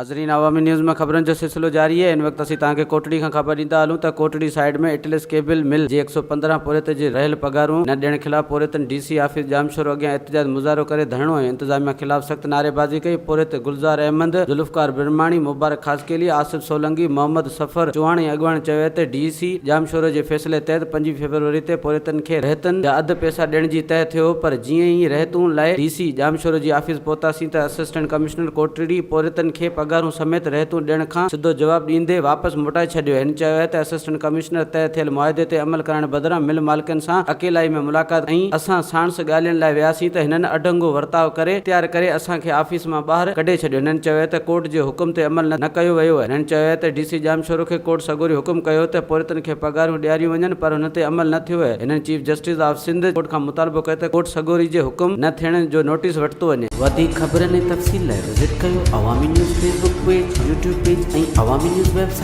ناظرين عوامي نيوز ۾ خبرن جو سلسلو جاري آهي هن وقت اسين توهان کي ڪوٽڙي کان خبر ڏيندا هلون ته ڪوٽڙي سائيڊ ۾ اٽلس ڪيبل مل جي 115 پورهيت جي رهيل پگهارون نه ڏيڻ خلاف پورهيتن ڊي سي آفيس ڄامشورو اڳيان احتجاج مظاهرو ڪري ڌرڻو هنيو انتظاميا خلاف سخت نعريبازي ڪئي پورهيت گلزار احمد، ذوالفقار برهماڻي، مبارڪ خاصخيلي، آصف سولنگي، محمد صفر چوهاڻ ۽ اڳواڻن چيو ته ڊي سي ڄامشورو جي فيصلي تحت 25 فيبروري تي پورهيتن کي رهتن جا اڌ پئسا ڏيڻ جي طئه ٿيو هو پر جيئن ئي رهتون لاء ڊي سي ڄامشورو جي آفيس پهتاسين ته اسسٽنٽ ڪمشنر ڪوٽڙي پورهيتن کي پگهارون سميت رهتون ڏيڻ کان سڌو جواب ڏيندي واپس موٽائي ڇڏيو. هن چيو آهي ته اسسٽنٽ ڪمشنر طئه ٿيل معاهدي تي عمل ڪرائڻ بدران مل مالڪن سان اڪيلائي ۾ ملاقات ۽ اسان ساڻس ڳالهين لاء وياسين ته هنن اڍنگو ورتاء ڪري اختيار ڪري اسان کي آفيس مان ٻاهر ڪڍي ڇڏيو. هنن چيو آهي ته ڪورٽ جي حڪم تي عمل نه ڪيو ويو. هنن چيو آهي ته ڊي سي ڄامشورو کي ڪورٽ سڳوري حڪم ڪيو ته پورهيتن کي پگهارون ڏياريون وڃن پر ان تي عمل نه ٿيو. هنن chief justice of Sindh court کان مطالبو ڪيو ته ڪورٽ سڳوري جي حڪم نه ٿيڻ جو نوٽيس ورتو وڃي. وڌيڪ خبرن ۽ تفصيل لاء وزٽ ڪيو Awami news Facebook page, YouTube page ۽ Awami news website.